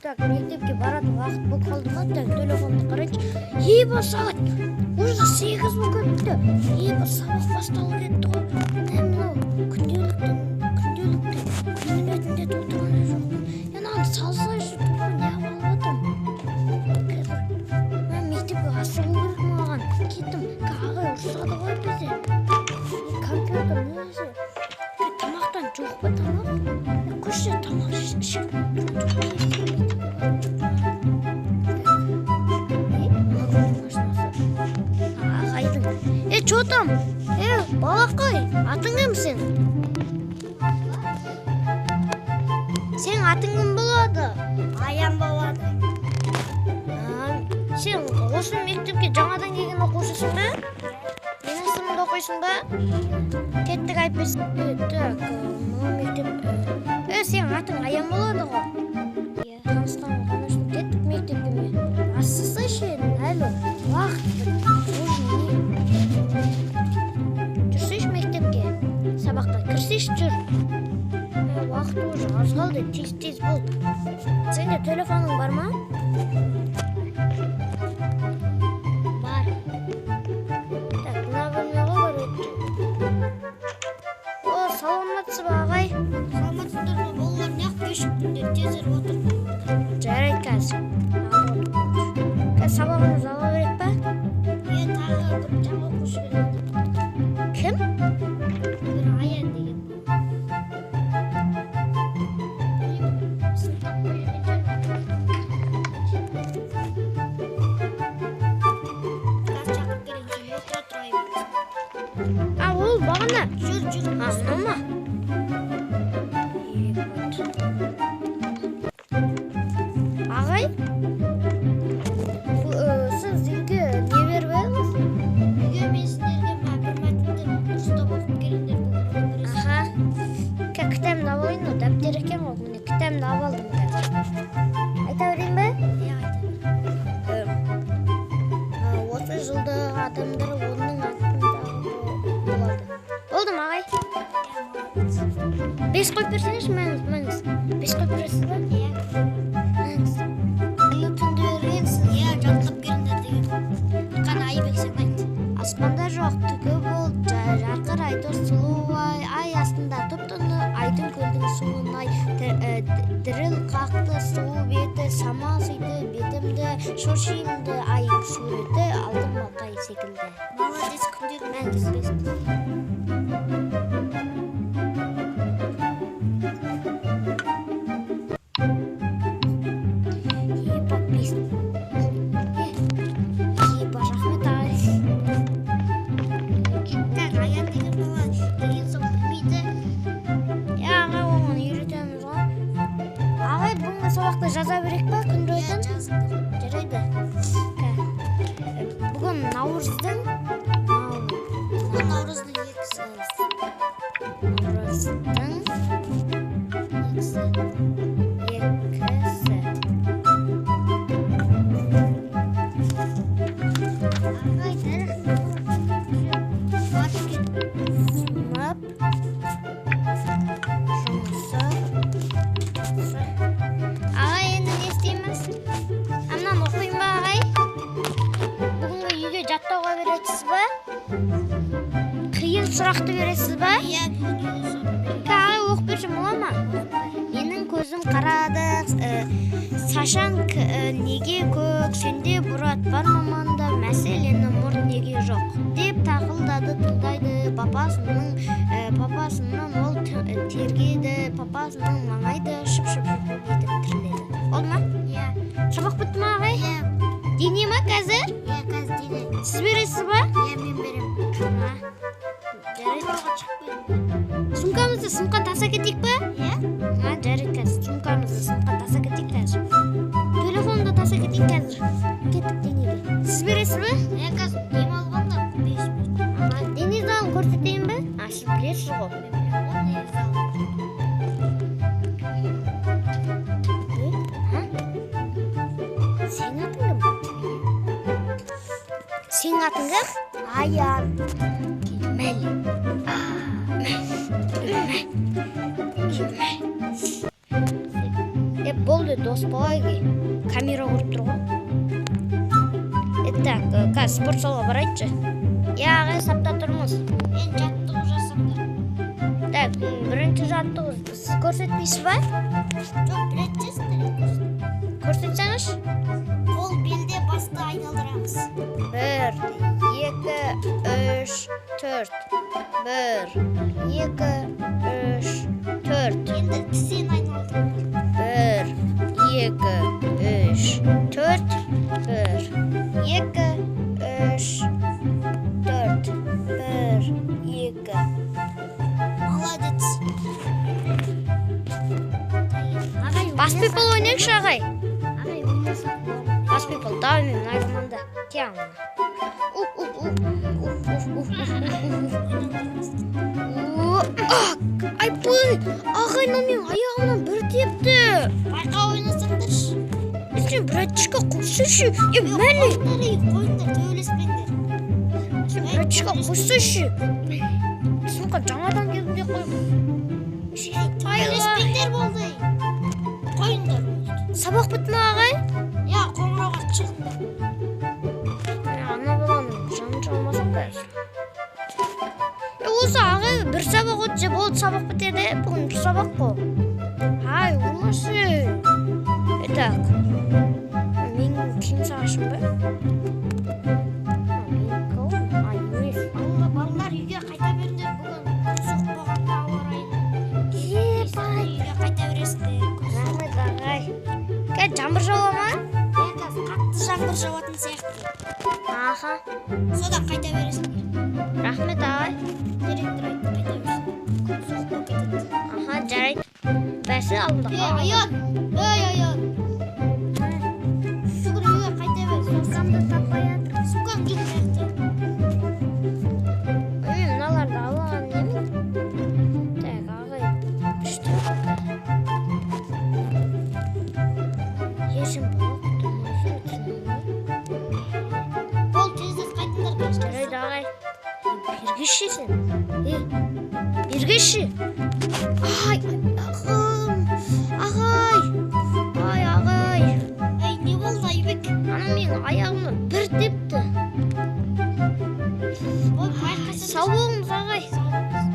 Так, мектепке баратын уақыт болып қалды ма? Так, телефонды қарайыншы. Еба, сағат уже 8 болып кетті. Еба, сабақ басталып кетті ғой. Мә, мынау күнделікті күннің бетінде толтырған да жоқпын. Е, мынаны салсайшы, тупо неғып алып жатырмын? Қазір мә, мектепке асығу керек маған. Кеттім. Ағай ұрсады ғой бізде. Компьютер несі? Е, тамақтан жоқ па тамақ? Е, қойшы, тамақ ішіп тұрған жоқ. Мектепке барып е, мына кімнің машинасы? Ағайдың. Е, чё там? Е, балақай, атың кім сен? Сенің атың кім болады? Аян болады. А, сен осы мектепке жаңадан келген оқушысың ба? Менің сыныбымда оқисың ба? Кеттік, әйтпесе. Е, так, мына мектеп. Е, сенің атың Аян болады ғой? Иә. Танысқан қуаныштымын. Кеттік мектепке мен. Асықсайшы енді, әлі уақыт уже не. Жүрсейші мектепке. Сабаққа кірсейші, жүр. Е, уақыт уже аз қалды, тез тез бол. Сенде телефоның бар ма? Бар. Так, мына бөлме ғой, короче. О, саламатсыз ба, ағай? Саламатсыздар ма, балалар? Неғып кешіктіңдер? Тезірек отырыңдар. Жарайды, қазір. Қазір сабағымызды ала берейік па? Иә, тағы бір жаңа оқушы келеді. Кім? Бір Аян деген бала. Білмеймін, сыныпта қойып жүрген шығар. Қазір шақырып келемін, сен отыра тұр, Айбек. А, ол бағана. Жүр, жүр. А, мынау ма? Е, вот. Ағай, бұл, сіз үйге не беріп едіңіз? Үйге мен сендерге бір мәтінді дұрыстап оқып келіңдер, бүгін оқып бересің. Аха. Кітабымды алып алайын, ол дәптер екен ғой. Міне, кітабымды алып алдым қазір. Айта берейін бе? Иә, айта бер. Осы жылдағы адамдар оның артындағы болады. Болды ма, ағай? Иә, молодец. 5 қойып берсеңізші, мәңіз, мәңіз. 5 қойып бересіз ба? Иә. Мәңіз. Үмітіңді бергенсің. Иә, жаттап келіңдер деген. Қане, Айбек, сен айт. Аспанда жоқ түгі бол, жарқырайды сұлу ай, ай астында тұп-тұны айдын көлдің суынай. Діріл қақты су беті, самал сүйді бетімді, шошимды айың суреті алтын малқай секілді. Молодец, күнделік Мәңіз. 5. Еба, 5. Е, еба, рахмет, ағай. Так, Аян деген бала келген соң білмейді. Иә, ағай, оған үйретеміз ғой. Ағай, бүгінгі сабақты жаза берейік па, күнде Иә, өтін? жазыңдар. Жарайды. Бүгін наурыздың Бүгін наурыздың 2-сі. Наурыздың 2-сі. 2-сі. Ағай, дәріс батып кетті. Сынып жұмысы. Ағай, енді не істейміз? А, мынаны оқиын ба, ағай? Бүгінгі үйге жаттауға бересіз ба? Қиын сұрақты бересіз ба? Иә, бүгін үйге соны беремін. Ағай, оқып берсем бола ма? Менің көзім қарады, Сашаң неге көк, сенде бұрат бар, маманда мәселені мұрт неге жоқ деп тақылдады, тыңдайды папасының ол тергеді, папасының маңайды шып шып шып етіп тіріледі. Болды ма? Иә. Сабақ бітті ма, ағай? Иә. Дене ма қазір? Иә, қазір дене. Сіз бересіз ба? Иә, мен беремін. А, жарайды. Ауылға шығып келіңдер. Сумкамызды сыныпқа тастап кетейік па? Иә. А, жарайды, қазір сумкамызды сыныпқа тастап кетейік қазір. Телефонды тастап кетейік қазір. Кеттік денеге. Сіз бересіз бе? Иә, қазір демалып алыңдар 5 минут. Ага, дене залын көрсетейін бе? А, сіз білесіз ғой. Мен білемін ғой дене залын. Е, а? Сенің атың кім? Сенің атың кім? Аян. Мәлі. Мә. Мә. Е, болды. дос болайық. Камера көріп тұр ғой. Так, қазір спорт залға барайыншы. Иә, ағай, сапта тұрмыз. Енді жаттығу жасаңдар. Так, бірінші жаттығу сіз көрсетпейсіз ба? Жоқ, білетсіңдер. Көрсетсеңізші. Қол белде, басты айналдырамыз. 1, 2, 3, 4. 1, 2, 3, 4. Енді тізені айналдырыңдар. 1, 2, 3, 4. 1, 2, 3, 4. 1, 2. Молодец. Ағай, Баскетбол ойнайықшы, ағай. Ағай, ойнасақ болады. Баскетбол, давай, мен мына команда. Кел мына. Ух, ух, ух, ух, ух, ух, ух, ух, ух. О, ақ, айбай, ағай, мынау менің аяғымнан бір тепті. Байқа ойнасаңдаршы. Сен, братишка, қойсайшы. Е, мәне. Қойыңдар, ей, қойыңдар, төбелеспеңдер. Сен, братишка, қойсайшы. Сумка жаңадан келдім деп қойып. Ей, төбелеспеңдер болды. Ей. Қойыңдар болды. Сабақ бітті ме, ағай? Я, қоңырауға шығыңдар. Ана баланың жанын жалмасам қазір. Е, осы ағай бір сабақ өтсе болды, сабақ бітеді. Бүгін бір сабақ қой. Ай, ұрмашы. Е, так. Менің киім сағашым ба? Менікі ғой. Ай, емес. Балалар, үйге қайта беріңдер, бүгін күн суық болғанда ауа райы. Ебай. Үйге қайта бересіңдер. Күн суық. Рахмет, ағай. Қазір жаңбыр жауа ма? Иә, қазір қатты жаңбыр жауатын сияқты. Аха. Содан қайта бересіңдер. Рахмет, ағай. Директор айтты, қайта берсін. Күн суық болып кетеді. Аха, жарайды. Бәсі алдында. Ей, Аян! Ей, Аян! Жүгір, үйге қайта бер. Сумкамды таппай жатырмын. Сумкаң жүр мына жақта. Мен мыналарды алған немен? Так, ағай, күшті. Ешім болып тұрмайсың, түсінемін. Бол, тез-тез қайтыңдар. Қазір. Жарайды, ағай. Бергеші сен. Е, бергеші. Ай, ағым. Ағай. Ай, ағай. Ей, не болды, Айбек? Ана менің аяғымнан бір тепті. Ой, байқасаңдар. Сау болыңыз, ағай. Сау болыңыз.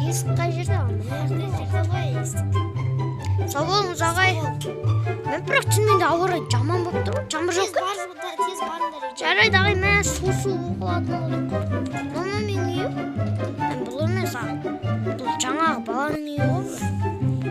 Есік қай жерде? Ана Мына жерде ғой есік. Сау болыңыз, ағай. Мен бірақ түнімен де ауа райы жаман болып тұр ғой. Жаңбыр Тез жауып кетті. бар, тез барыңдар үйге. Жарайды, ағай, мә, су су болып қалатын болдық қой. Мама, менің үйім. Ә, бұл емес, а. Бұл жаңағы баланың үйі ғой бұл.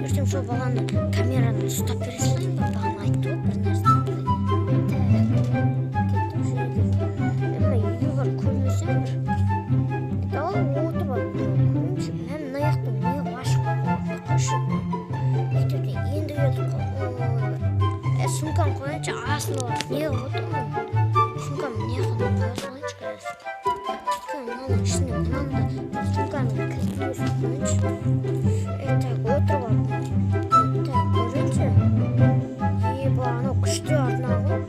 Ертең сол баланы камераны ұстап бере салайын ба? Бағана айтты ғой бір нәрсе. Так, кеттім жерге. Е, мына үйге барып көрмесем бір. Давай отырып алып көрейінші. Мә, мына жақтың неғып ашық болып қойшы. Мектепте енді келдік қой. Ой, е, сумканы қояйыншы, астына барып неғып отырмын? Сумканы мына жаққа қоя салайыншы қазір. Өйткені мынаның ішіне мынаны да сумканың кілтін өшіріп қояйыншы. Е, так, отырып алып. Так, көрейінші. Еба, анау күшті арна ғой.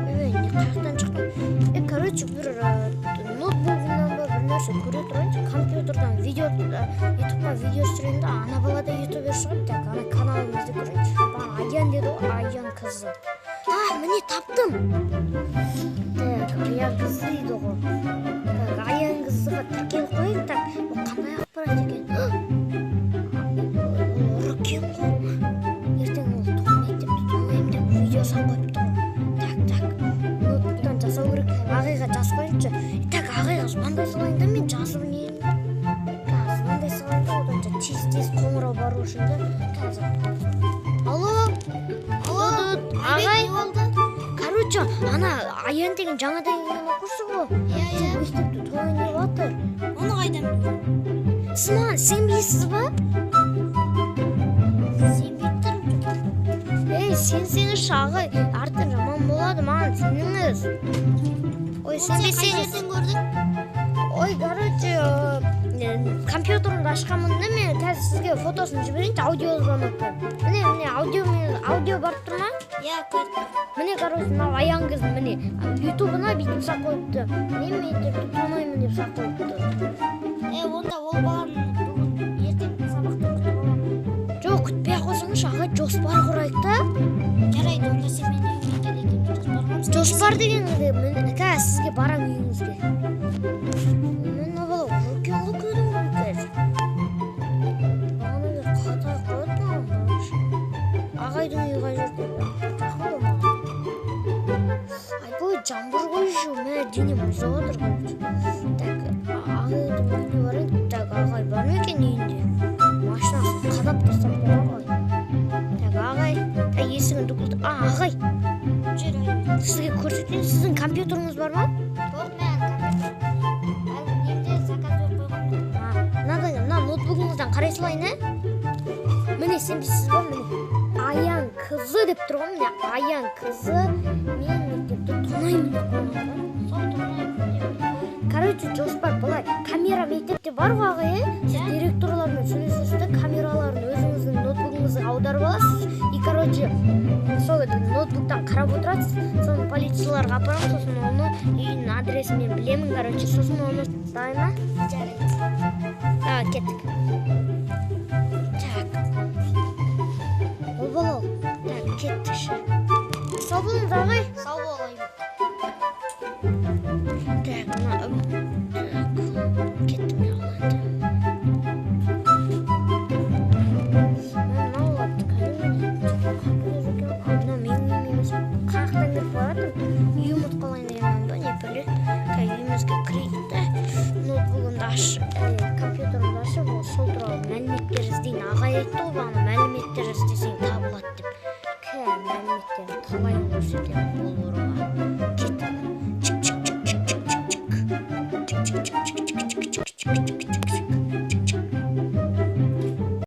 Ой, не қаяқтан шыққан? Е, короче, бір ноутбугымнан ба бір нәрсе көре тұрайыншы. Компьютердан видео, ютубқа видео түсіремін да, ана бала да ютубер шығар. Так, ана каналын іздеп көрейінші. Бағана Аян деді ғой, Аян қызы. А, міне, таптым. Так, Аян қызы дейді ғой. Так, Аян қызыға тіркеліп қояйық. Так, ол қандай ақпарат екен? Ол ұры екен ғой. Ертең ол мектепті тонаймын деп видео салып қойыпты ғой. Так, так, ноутбуктан жасау керек. Ағайға жазып қояйыншы. Так, ағайға звондай салайын да, мен жазып не. Қазір звондай салайын да, одан тез тез қоңырау бару үшін да қазір. Алло, алло, ағай. Не болды? Короче, ана Аян деген жаңадан келген оқушы ғой. Иә, иә. Мектепті тонайын деп жатыр. Оны қайдан білдің? Сіз маған сенбейсіз ба? Сенбей тұрмын. Ей, сенсеңізші, ағай, арты жаман болады, маған сеніңіз. Ой, Сен қай сенбесеңіз. жерден көрдің? Ой, короче, компьютерімді ашқанмын да, мен қазір сізге фотосын жіберейінші аудио звонокпен. Міне, міне, аудиомен, аудио барып тұр ма? Иә, көрдім. Міне, короче, мынау Аян қызы, міне, ютубына бүйтіп салып қойыпты. Мен мектепті тонаймын деп салып қойыпты. Е, онда ол баланы бүгін ертең сабақтан күтіп аламын. Жоқ, күтпей ақ қойсаңызшы. Жоспар құрайық та. Жарайды, онда сен менің үйіме кел, екеуміз жоспар құрамыз. Жоспар дегенде, мен қазір сізге барамын, үйіңізге. Мына бала үлкен ғой кәдімгі қазір. Бағана бері қатайып қояды маған баршы. Ағайдың үйі қай жерде? Жақын ғой маған. Айбой, жаңбыр ғой еще, мә, денем мұздап жатыр, короче. Так, ағайдың үйіне барайын. Так, ағай бар ма екен үйінде? Машинасын қадап тастапты ғой ағай. Так, ағай, так, есігін дүкілді. А, ағай, Жүр, Айбек. Сізге көрсетейін, сіздің компьютеріңіз бар ма? Жоқ, мен компьютер әлгі немде заказ беріп қойғанмын. А, мынадан, мына ноутбугыңыздан қарай салайын, ә? Міне, сенбейсіз ба, міне. Аян қызы деп тұр ғой, міне, Аян қызы, мен мектепті тонаймын деп қойған ғой. Сол тонаймын деп қой. Короче, жоспар былай: камера мектепте бар ғой, ағай, иә? Сіз директорлармен сөйлесесіз де, камераларын өзіңіздің ноутбугыңызға аударып аласыз и, короче, сол ноутбуктан қарап отырасыз. Соны полицияларға апарамын, сосын оны үйінің адресін мен білемін, короче, сосын оны. Давай ма? Жарайды. Давай, кеттік. Так, ол бала, так, кеттік ше. Сау болыңыз, ағай. Сау бол, Айбек. Так, мына, так, кеттім мен ал енді. Мынау кәдімгідей компьютер екен. А, мынау менің үйім емес. Қаяқтан кіріп бара жатырмын? Үй ұмытып қалайын дегенмін ба, не біле. Қазір үйімізге кірейік та, ноутбугымды ашып, компьютерімді ашып, ол сол туралы мәліметтер іздейін. Ағай айтты ғой бағана, мәліметтер іздесең табылады деп. Кә, мәліметтерін талайын көрсетемін.